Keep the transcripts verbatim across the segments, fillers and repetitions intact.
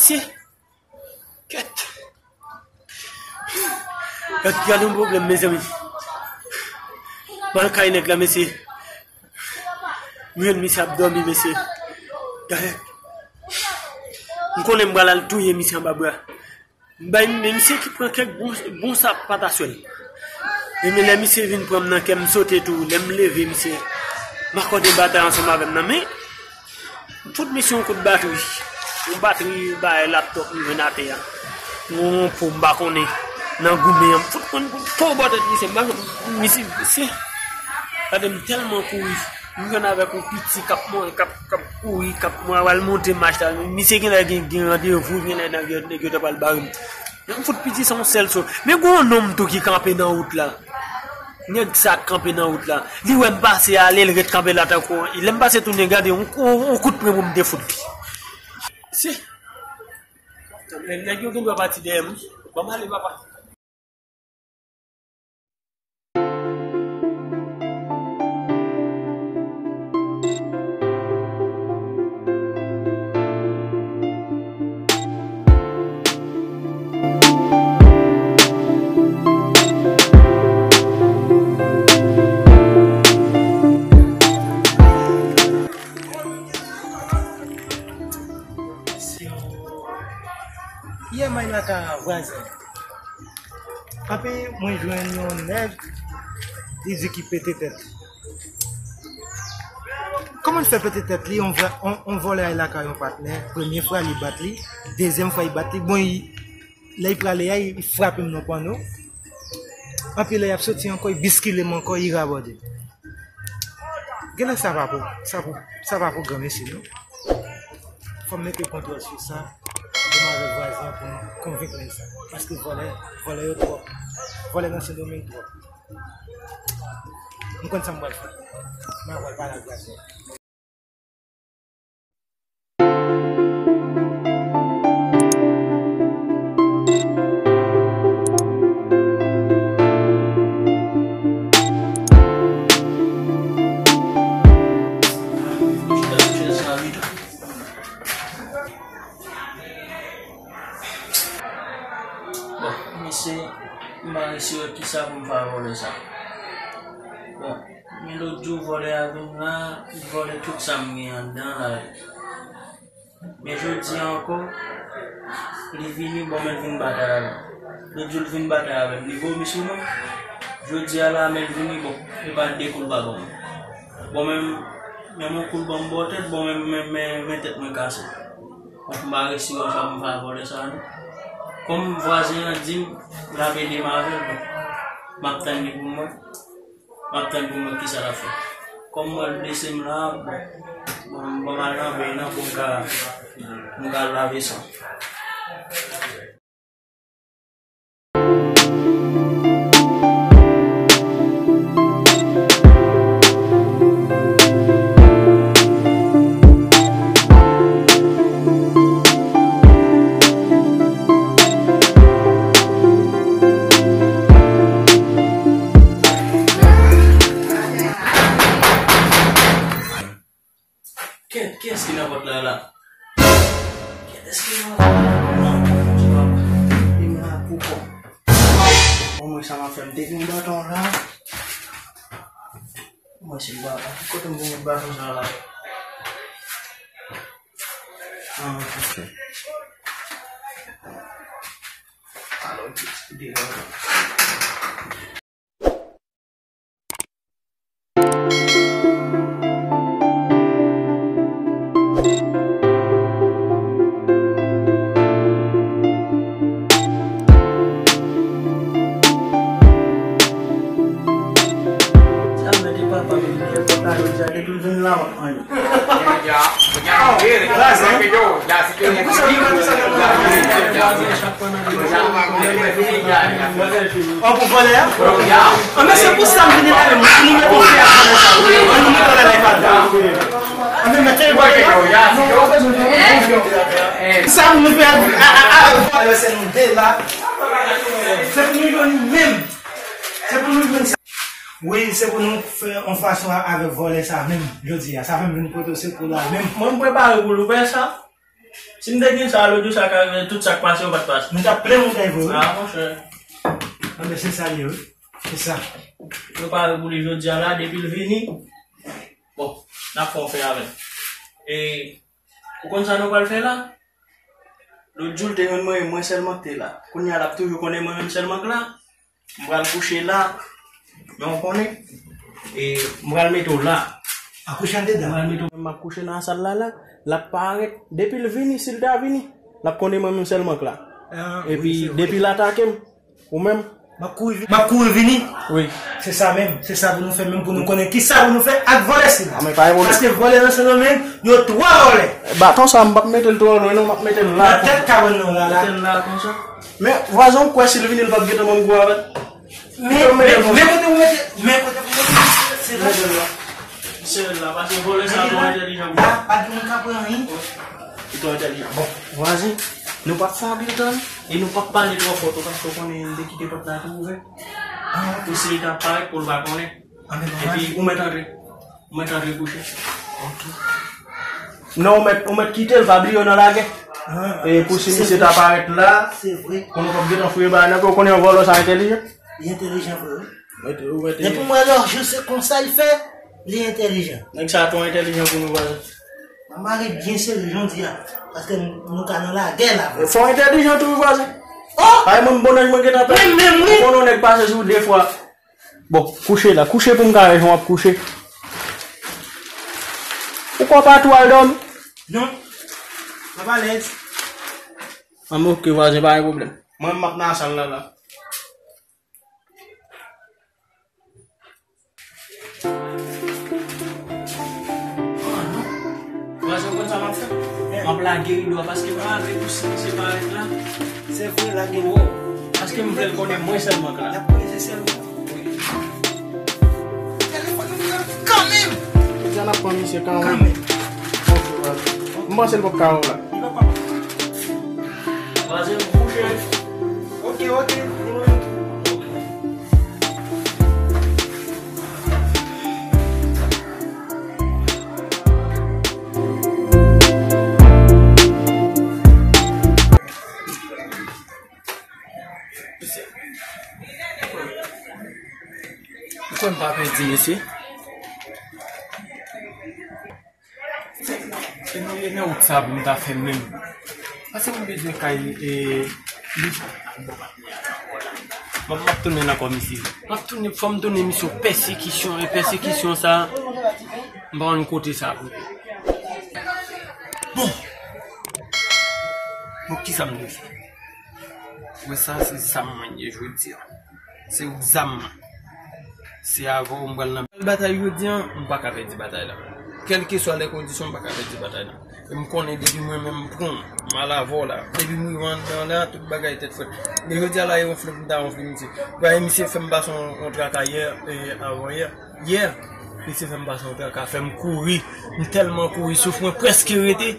Mesye, kèt. Gad, gad yon pwoblèm, mezanmi. M al kay nèg la, mesye. M jwenn misye ap dòmi, mesye. Dayè, m konnen m pral al touye misye anba bra. M bay, men misye ki pran kèk bon, bon sa pa ta swè l. E men lè misye vin pran m nan kè, m sote tou. Lè m leve, misye, m akòde batay ansanm avè m nan. Men, m fout misye yon kout batri. Yon batri bay laptòp m jwenn atè a. Yon po m pa konnen. Nan goumen an, m fout konn po bò tèt misye. M pa, misye, misye. Gade m tèlman kouri. M jwenn avèk yon piti k ap mwen, k ap, k ap kouri, k ap mwen, al monte mach la. Misye genlè gen, gen randevou, genlè nan gen nèg yo ta pral bare m. Men m fout piti se yon sèl so. Men gen yon nonm tou ki kanpe nan wout la. Nèg sa k kanpe nan wout la. Li wè m pase ale, l ret kanpe la tankou. Lè m pase tounen gade, yon, yon, yon kout pwen pou m te fout li. Se. Nèg yo gen dwa pati dèyè m. Ban m ale, papa. Yè m al lakay vwazen. Anpi mwen jwenn yon nèg, li di ki pete tèt li. Kòman l fè pete tèt li? Yon vwa-, yon, yon vòlè al lakay yon patnè, premye fwa li bat li, dezyèm fwa li bat li, bon, li, lè li prale a, li frape m nan panno. Anpi lè y ap soti ankò, li biskile m ankò, li rabòde m. Genlè sa pa pou, sa pou, sa pa pou granmesi, non. Fò m mete kontwòl sou sa, demen avèk vwazen an pou m konvenk nèg sa. Paske vòlè, vòlè yo twòp. Vòlè nan Sendomeng twòp. M konn sa m pral fè. M pral pale ak vwazen an. Bon, mesye, m pa resi wè kisa pou m fè a vòlè sa. Bon, men lòt jou vòlè a vin la, li vòlè tout sa m gen anndan la. Men jodi a ankò, li vini, bon, men l vin batay avè m. Lòt jou l vin batay avè m, li vomi sou mwen. Jodi a la, men l vini, bon, e pa de kou l pa ban mwen. Bon, men, men yon kou l ban m bò tèt, bon, men, men, men, men tèt mwen kase. Donk, m pa resi wè sa pou m fè a vòlè sa, non. Kòm vwazen an di m, l ap ede m avè l, donk, m ap tann li pou mwen. M ap tann pou m wè kisa l ap fè. Kòm m wè l blese m la, bon, bon, bon, m al nan beny nan pou m ka, pou m ka lave san. Kèt, kiyès ki nan pòt la la? Kèt, èske nan pòt la? Non, ti papa. Li la pou kò. Bon, mwen sa m ap fè, m te gen baton la. Mwen se papa. Kote m pou met baton sa la? Ah, ok. Alò, di, di, di. Sa mete papa m, li pòt la, jodi a, depi l vin la, w ap manje. An pou vòlè a? An men se pou sa m vin la menm, pou nou mete yon fè a vòlè sa. An nou mete yon lè la, e pa la. An men mete yon vòlè a. Sa pou nou fè a, a, a, a, vòlè se nou de la. Se pou nou jwenn menm. Se pou nou jwenn sa. Wi, se pou nou fè yon fason a, avèk vòlè sa menm, jodi a. Sa fè m vin pote w sekou la menm. Mwen, m prepare pou l, ou wè sa? Si m te gen sa, lòt jou sa ka rive, tout sa k pase yo pa t pase. Nou t ap plen montay vre, wi. Ah, monchè. Anben, se sa l ye, wi. Se sa. Yo pare pou li jodi a la, depi l vini. Bon, n ap fè yon fen avè l. E, ou konn sa nou pral fè la? Lòt jou, l te jwenn mwen, e mwen sèlman k te la. Kounye a, l ap toujou konnen mwen menm sèlman k la. M pral kouche la. Men w konnen, e, m pral mete w la. A kouche andedan? M pral mete w, m ap kouche nan sal la, la. L ap parèt. Depi l vini, si l ta vini, l ap konnen mwen menm sèlman k la. Ah, epi, wi, se vre. Depi l atake m, ou menm? M ap kouri vini. M ap kouri vini. Wi. Se sa menm. Se sa pou nou fè menm, pou nou konnen ki sa pou nou fè ak vòlè sila. Ah, men pa gen pwoblèm. Paske vòlè nan Sendomeng, yo twò vòlè. Baton sa, m p ap mete l twò lwen, non, m ap mete l la. Nan tèt kabann nan la, la. Mete l la konsa. Men, vwazen, ou kwè si l vini, l p ap gentan ban m gou avè l? Men, men, men kote pou mete, men kote pou mete, se la. Se la, paske vòlè sa twò entèlijan pou mwen. Pa gen moun k ap pran anyen. Li twò entèlijan. Bon, vwazen, nou p ap fè anpil tan, e nou p ap pale twò fò tou, paske w konnen m te kite pòt la tou ouvè. Ah, pou si li ta parèt, pou l pa konnen. Epi, ou mèt antre. Ou mèt antre kouche. Ok. Non, ou mèt, ou mèt kite l, pa bliye w nan lagè. Ah, e pou si misye ta parèt la, se vre. Konnen w p ap gentan fouye bagay nan, ke w konnen yon vòlò sa entèlijan. Li entèlijan vre, wi. Depi m wè lòt jou se konsa l fè, li entèlijan. Nèg sa twò entèlijan pou nou, vwazen. M ap mare byen sere jodi a, paske nou ka nan lagè la. Fò entèlijan tou, vwazen. Oh! Ay, mwen, bon nèg mwen gentan pè. Mwen menm, wi. Konnen yon nèg pase sou de fwa. Bon, kouche la. Kouche pou m ka wè jan w ap kouche. Ou kwè w pa tou al dòmi? Non. M ap alèz. Anben, ok, vwazen, pa gen pwoblèm. Mwen, m ap nan sal la, la. Vwazen, ou konn sa m ap fè? M ap lage rido a, paske m pa vle pou si misye parèt la. Se vre, lage rido. Paske m vle l konnen mwen sèlman k la. L ap prese sèlman. Telefòn nan kanmenm. Jodi a n ap pran misye kanmenm. Kanmenm. Ok, vwazen. M panse l p ap ka wè w la. Li p ap ka. Vwazen, m kouche. Ok, ok. Ou kwè m pa pèdi, mesye? Se, se nan, nan wout sa pou m ta fè menm. Paske m bezwen kay, e, li. M ap, m ap tounen ankò, mesye. M ap tounen, fò m tounen misyon pèsekisyon, e pèsekisyon sa, m pa konn kote sa pou. Bon. Bon, kisa m dwe fè? Wè sa, se sa mwen ye jodi a. Se egzam mwen. Se avè w m pral nan batay jodi a, m pa ka pèdi batay la. Kèlkeswa lè kondisyon, m pa ka pèdi batay la. E m konnen depi mwen menm m pran w, m al avè w la. Depi m rive anndan la, tout bagay tèt frèt. Men jodi a la, e wonfle m ta wonfle misye. Paske misye fè m pase yon, yon traka yè, e, avan yè. Yè, misye fè m pase yon traka, fè m kouri. M tèlman kouri, souf mwen prèske rete.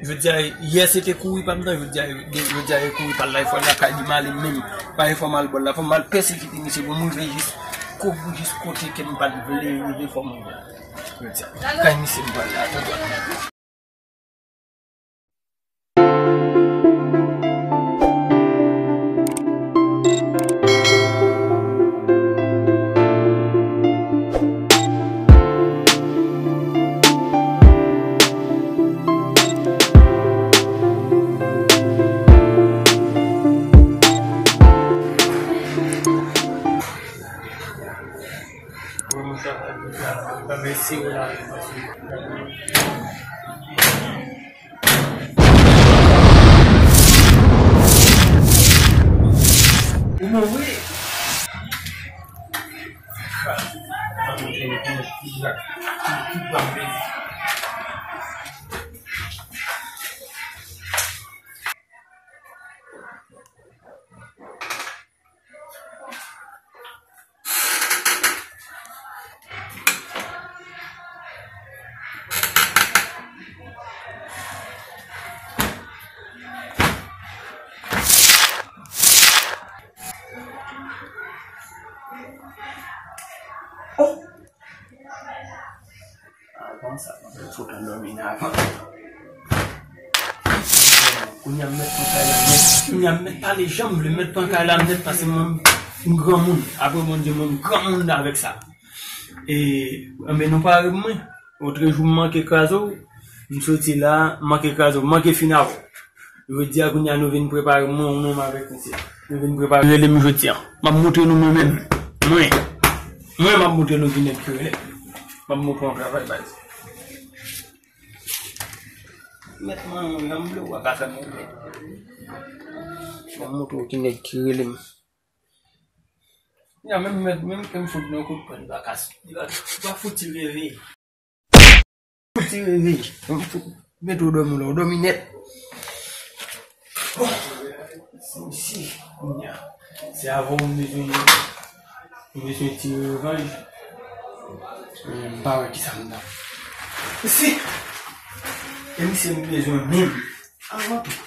Jodi a, yè se te kouri pa m nan, jodi a, jodi a e kouri pa l la, e fò lakay li m ale menm. Pa e fò m al bò l la, fò m al pèsekite misye pou m rive jis ko-, jis kote ke m pa t vle rive, fò m rive. Jodi a, kay misye m pral la, tou dwat. Ou mouri. Avan sa, mwen fè foto dòmi nan avan. Kounye a m mèt pran kay la nèt. Kounye a m mèt pale jan m vle, m mèt pran kay la nèt paske mwen m granmoun. Apre Bondye, mwen m granmoun avèk sa. E, enben, nou pare pou mwen. Otrejou m manke kraze w, m soti la, m manke kraze w, m manke fin avè w. Jodi a, kounye a, nou vin prepare mwen, yon nonm avèk misye. Nou vin prepare, rele m jodi a. M ap montre nou mwen menm. Mwen. Mwen, m ap montre nou ki nèg ki rele m. M ap montre yon travay baz. Mèt mwen, yon janm vle w a ka fè mwen. M ap montre w ki nèg ki rele m. Ya, menm, menm, menm ke m fout nan kout pwen, li pa ka, li pa, li pa fouti reve. Fouti reve. M fout mete w dòmi la, w dòmi nèt. Bon, se isi, kounye a. Se avè w m bezwen, m bezwen tire revanj. Men m pa wè kisa m ta. Isi. E misye m bezwen menm. Avan tou.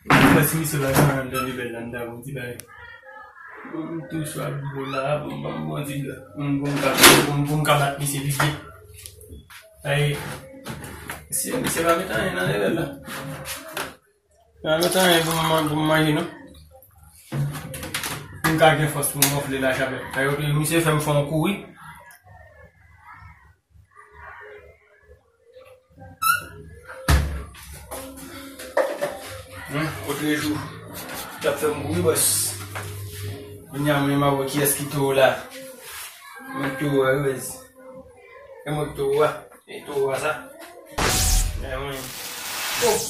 Mwen si misye pa janm anndan lebèl la, m ta bon ti bagay. M tou swa bo la, bon, bon, bon ti bagay. Bon, bon, m ka, bon, bon, m ka bat misye pi byen. Ay, misye, misye pa met anyen nan lebèl la. Pa met anyen pou m, pou m manje, non. M ka gen fòs pou m gonfle lachapèl. Ay, ok, misye fè m fè yon kouri. Hmm, otrejou, t ap fè m kouri, bòs. Kounye a, mwen, m ap wè kiyès ki towo la. Mwen towo a, wi, baz. E mwen towo a. E towo a, sa. E mwen. Oh!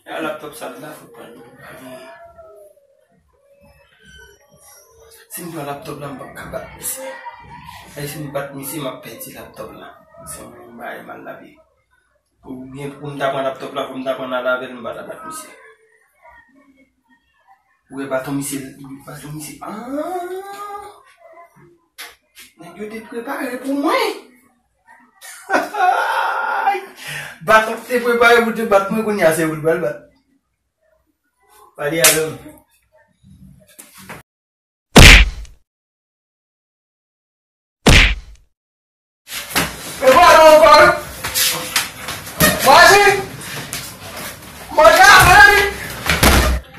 E laptop sa la, fò pran. Si m pran laptop la, m p ap ka bat misye. E si m bat misye, m ap pèdi laptop la. Se yon bagay mal lavi. Pou byen, pou m ta pran laptop la, pou m ta pran al avè l, m pa ta bat misye. Ou wè baton misye, baton misye. Ah! Nèg yo te prepare pou mwen. Baton te prepare pou te bat mwen, kounye a se ou l pral bat. Pale avè m. E vwala ankò, wi. Vwazen! Mwen trave, wi.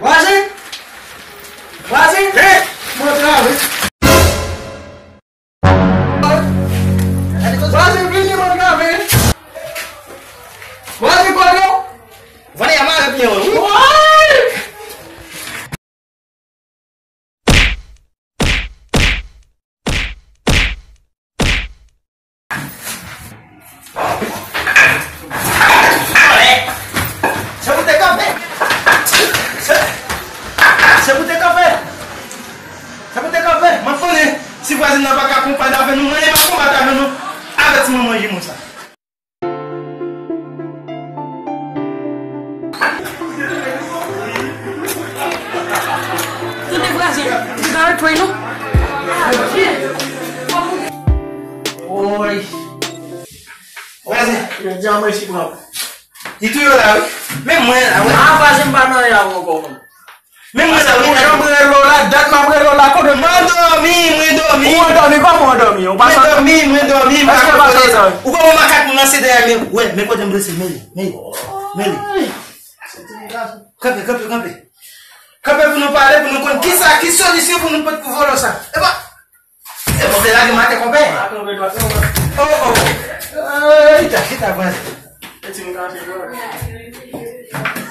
Vwazen! Vwazen! Hey! Mwen trave. Vwazen, vini, mwen trave. Vwazen, kote w? Vwazen, a mare pye w, wi. Woy! Se pou te kanpe. Se, se pou te kanpe. Se pou te kanpe. M ap konnen si vwazen nan pa ka konbat avè nou, mwen, m ap konbat avè nou. Avètisman mwen, jimou sa. Tande vwazen, li pa retwouve nou. Woy. Vwazen. Yo di an mwen si pran. Li tou yo la, wi. Men mwen la, wi. A, vwazen, m pa nan ya ankò, non. Men mwen la, wi. Jan m rele w la, dat m ap rele w la, kote w? Mwen dòmi, mwen dòmi. Ou andòmi, kòman w andòmi? Ou pa santi? Mwen dòmi, mwen dòmi, m pa konn kote. Ou pa wè makak m lanse dèyè men. Wè, men kote m blese, men li, men li, men li. Kanpe, kanpe, kanpe. Kanpe pou nou pale, pou nou konn kisa, ki solisyon pou nou pote pou vòlò sa. Epa! E bon, se lage m atè, konpè. Oh, oh. Ay, chita, chita, vwazen.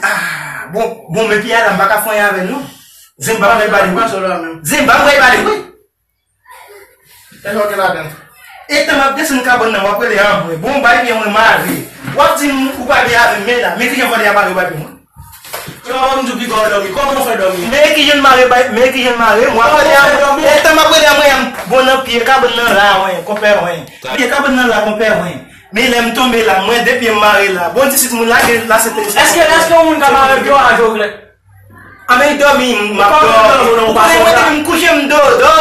Ah, bon, bon, men pye a la, m pa ka fè anyen avè l, non. Zen ba mwen bali, wi. Zen ba mwen bali, wi. E tan m ap desann kabann nan, w ap rele anmwe. Bon, bay pye mwen mare. W ap di m ou pa byen avè m, men la. Men kijan vòlè a mare bay pye mwen. Yo, m di w piga w dòmi. Kòman w fè dòmi? Men kijan l mare bay, men kijan l mare. Mwen ap rele anmwe. E tan m ap rele anmwe, bon nan pye kabann nan la, wen, konpè, wen. Pye kabann nan la, konpè, wen. Men lè m tonbe la, mwen de pye m mare la. Bon, ti sit moun la, gen la, se te. Èske, èske yon moun ka mare pye w a jòklè? A, men dòmi, m ap dòmi. Ou konnen mwen depi m kouche, m dodo.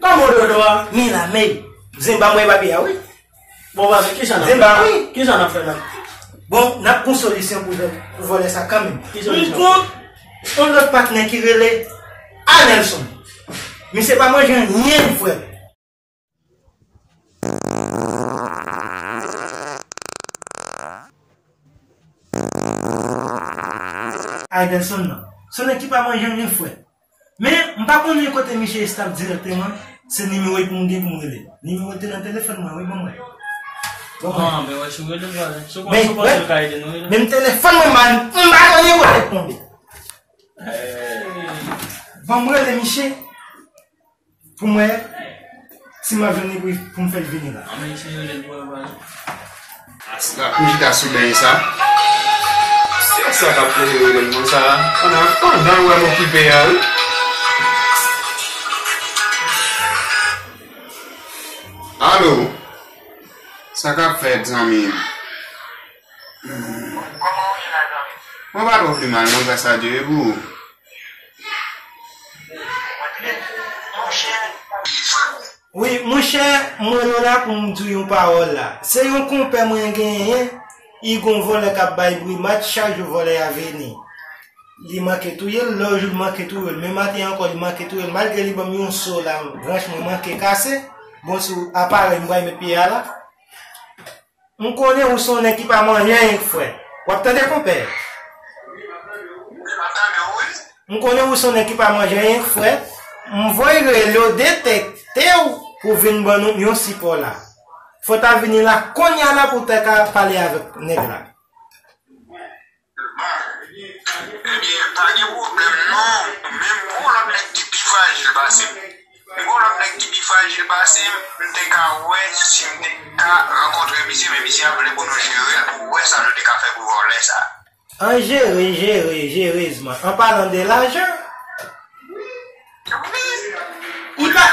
Kòman w dodo a? Men la, men. Zen ba mwen papye a, wi. Bon, vwazen, kijan n ap fè la? Zen ba, wi. Kijan n ap fè la? Bon, n ap gon solisyon pou, pou vòlè sa kanmenm. Ki solisyon? M gon yon lòt patnè ki rele Anelson. Misye pa manje anyen, frè. Anèlson nan. Se yon nèg ki pa manje anyen frè. Men, m pa konnen kote misye estab dirèkteman, se nimewo l pou m gen pou m rele. Nimewo l te nan telefòn mwen, wi, ban mwen. Ban mwen. Ah, men wè, si w rele l, vwala. Si w konn, si w panse l ka ede nou, rele. Menm telefòn mwen, man, m pa konnen kote l tonbe. Ban m rele misye pou m wè si m ap jwenn li pou, pou m fè l vini la. Anben, si yo lè l pou yo pale. Asla, pou chita sou beny sa. Se sa k ap poze rele m konsa. Pandan, pandan w wè m okipe a, wi. Alo. Sa k ap fèt, zanmi m? Mwen pa twò pi mal, non, gras a Dye, e pou ou? Wi, monchè, mwen la pou m di w yon pawòl la. Se yon konpè mwen genyen, li gon vòlè k ap bay bri mat, chak jou vòlè a vini. Li manke touye l, lòt jou li manke touye l. Men maten ankò, li manke touye l. Malgre li ban m yon so la, branch mwen manke kase. Bon, sou aparèy m pral met pye a la. M konnen ou se yon nèg ki pa manje anyen k frèt. W ap tande, konpè? M konnen ou se yon nèg ki pa manje anyen k frèt. M voye rele w, detekte w pou vin ban nou yon sipò la. Fò w ta vini la kounye a la pou w ta ka pale avèk nèg la. Bon, ebyen, pa gen pwoblèm non. Men m gon lòt nèg ki pi frajil pase m. M gon lòt nèg ki pi frajil pase m. M te ka wè si m te ka rankontre misye, men misye ap vle pou nou jere l pou wè sa nou te ka fè pou vòlè sa. An jere, jere, jerezman. An palan de lajan, li pa,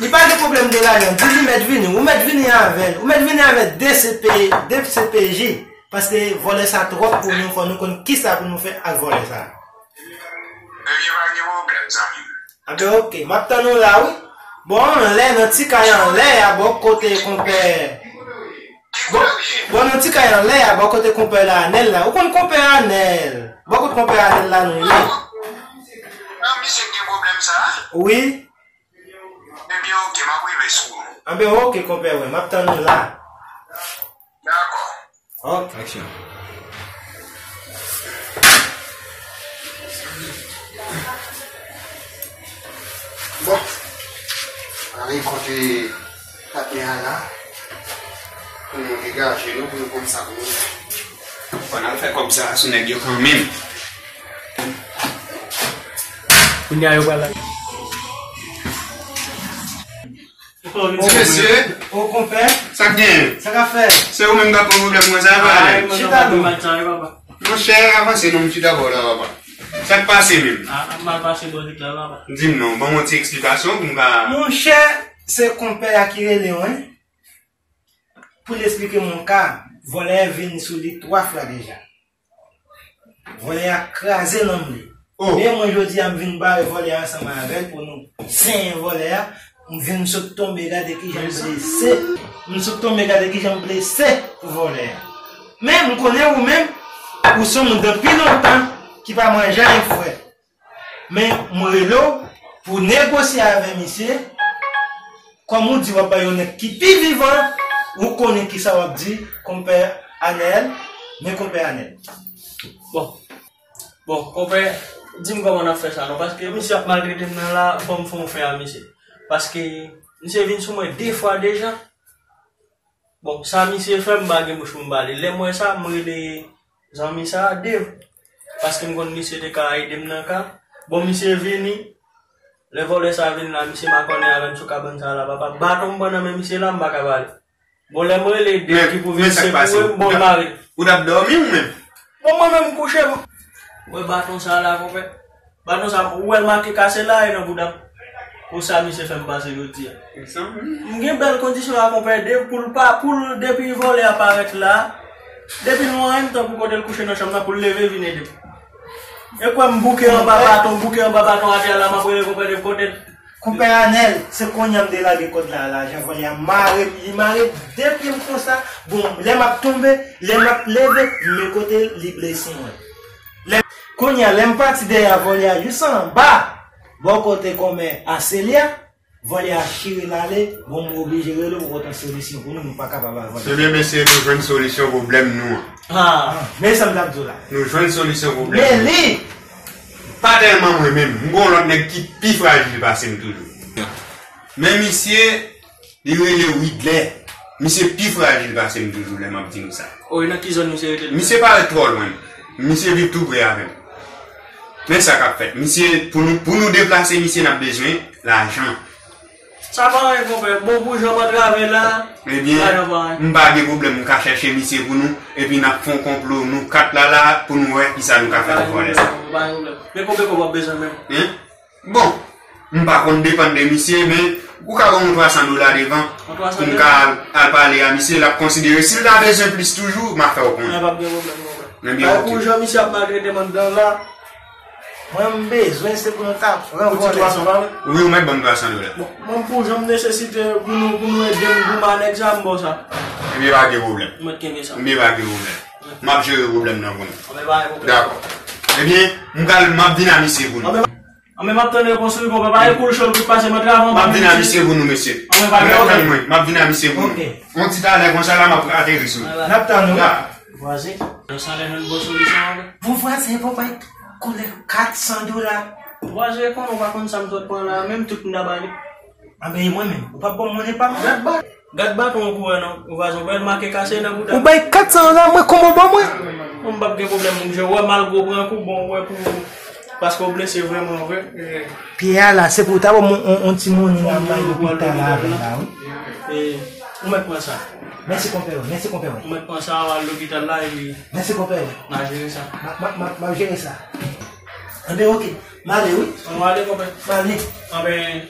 li pa gen pwoblèm de lajan. Di li mèt vini. Ou mèt vini avè l. Ou mèt vini avè D C P, D C P J. Paske vòlè sa twòp pou nou, fò nou konn kisa pou nou fè ak vòlè sa. Ebyen, pa gen pwoblèm, zanmi m. Anben, oke, m ap tann ou la, wi. Bon, anlè, nan ti kay anlè a, bò kote konpè. Bon, bon, nan ti kay anlè a, bò kote konpè la, Anèl la. Ou konn konpè Anèl? Bò kote konpè Anèl la, nou ye. Nan misye gen pwoblèm sa? Wi. Ebyen, oke, m ap rive sou ou. Anben, oke, konpè, wi, m ap tann ou la. Dakò. Ok. Action. Bon. Ale kote patnè a la. Pou nou degaje nou, pou nou konn sa pou nou fè. Fò n al fè kòb sa a sou nèg yo kanmenm. Kounye a yo pral la. Ti mesye. Ô, konpè. Sa k gen? Sa k ap fèt? Se ou menm k ap pran pwoblèm mwen sa, pa ale. Chita non. Monchè, avanse non, m chita bò w la, papa. Sa k pase menm? A, ap mal pase bò zit la, papa. Di m non, ban m yon ti eksplikasyon pou m ka. Monchè, se konpè a ki rele w, wi. Pou l esplike m yon ka, vòlè a vin sou li twa fwa deja. Vòlè a kraze nanm li. Oh. Men mwen jodi a m vin bare vòlè a ansanm avè l pou nou senyen vòlè a. M vin sot tonbe gade kijan m blese. M sot tonbe gade kijan m blese vòlè a. Men m konnen ou menm, ou se yon moun depi lontan ki pa manje anyen frèt. Men m rele w pou negosye avè misye. Kòm ou di w ap bay yon nèg ki pi vivan, ou konnen kisa w ap di, konpè Anèl, men konpè Anèl. Bon. Bon, konpè, di m kòman n ap fè sa non, paske misye ap maltrete m nan la, fò m fè yon fen a misye. Paske misye vin sou mwen de fwa deja. Bon, sa misye fè, m pa gen bouch pou m pale. Lè m wè sa, m rele zanmi sa a, Dave. Paske m konn misye te ka ede m nan ka. Bon, misye vini. Lè vòlè sa a vini la, misye makònen avè m sou kabann sa a la, papa. Baton m pran nan men misye la, m pa ka pale. Bon, lè m rele Dave ki pou vin sekouye m, bon, l mare. Ou t ap dòmi ou menm? Bon, mwen menm m kouche, m wè baton sa a la, konpè. Baton sa, ou wè l make kase la, e nan bouda m. Pou sa misye fè m pase jodi a. M gen bèl kondisyon a konpè Dave pou l pa, pou l depi vòlè a parèt la, depi l wè yon tan pou kote l kouche nan chanm nan, pou l leve vin ede m. E kwè m bouke anba baton, bouke anba baton atè a la, m ap rele konpè Dave kote l. Konpè Anèl, se kounye a m delage kòd la, la, jan vòlè a mare m, li mare de pye m konsa, bon, lè m ap tonbe, lè m ap leve, men kote li blese mwen. Lè, kounye a, lè m pati dèyè vòlè a jis anba, bò kote kòmè a Selya, Vòlè a chire l ale, bon, m oblije rele w pou w pote yon solisyon pou nou, nou pa ka pa bay vòlè. Ebyen, mesye, nou jwenn solisyon pwoblèm nou an. Ah, men sa m t ap di w la. Nou jwenn solisyon pwoblèm nou. Men li, pa tèlman mwen menm. M gon lòt nèg ki pi frajil pase m toujou. Men misye, li rele Widlè. Misye pi frajil pase m toujou lè m ap di nou sa. O, e nan ki zòn misye rete? Misye pa ret twò lwen. Misye viv tou pre avè m. Men sa k ap fèt. Misye, pou nou, pou nou deplase misye, n ap bezwen lajan. Sa pa anyen, konpè. Bon, pou jan m antrave la, ebyen, lajan pa anyen. M pa gen pwoblèm, m ka chèche misye pou nou, epi n ap fè yon konplo, nou kat la, la, pou nou wè kisa nou ka fè pou vòlè sa. Pa gen pwoblèm. Men konbyen kòb w ap bezwen menm? Hein? Bon, m pa konn depann de misye, men ou ka ban m yon twa san dola devan, pou m ka al, al pale a misye, l ap konsidere. Si l ta bezwen plis toujou, m a fè w konnen. Ebyen, pa gen pwoblèm, konpè. Ebyen, ok. Pou jan misye ap maltrete m anndan la, mwen, m bezwen, se pou nou ta pran vòlè sa. Wi, ou mèt ban m twa san dola. Bon, mwen, pou jan m nesesite pou nou, pou nou ede m goumen a nèg sa, m ba w sa. Ebyen, pa gen pwoblèm. Ou mèt kenbe sa. Ebyen, pa gen pwoblèm. M ap jere pwoblèm nan pou nou. Dakò. Ebyen, m pral, m ap vin a misye pou nou. Anben, m ap tann repons ou wi, konpè. Pa gen koul cho l kout pase, m antre avan. M ap vin a misye pou nou, mesye. Anben, pa gen pwoblèm. M ap vin a misye pou nou. Ok. Yon ti talè konsa la, m ap ateri sou li. N ap tann ou. Vwazen, nou sa lè jwenn bon solisyon an. Bon vwazen, papa, koulè kat san dola. Vwazen, konnen w pa konn sa m sot pran la, menm tout m ta ba li. Anben, e mwen menm, ou p ap ban m monnen pa m? Gad ba, gad baton an pou wè non, vwazen, w wè l make kase nan bouda. Ou bay kat san dola, mwen konbo ban mwen. Bon, m p ap gen pwoblèm, monchè, w wè malgre w pran kou, bon, w wè pou, paske w blese vrèman vre. Pye a la, se pou w ta ban m yon, yon ti monnen la, bay lopital la avè l la, wi. E, ou mèt pran sa. Mèsi, konpè, mèsi, konpè. Ou mèt pran sa, w al lopital la, epi. Mèsi, konpè. N a jere sa. M a, m a, m a, m ap jere sa. Anben, ok. M ale, wi. Anben, w ale, konpè. M ale. Anben,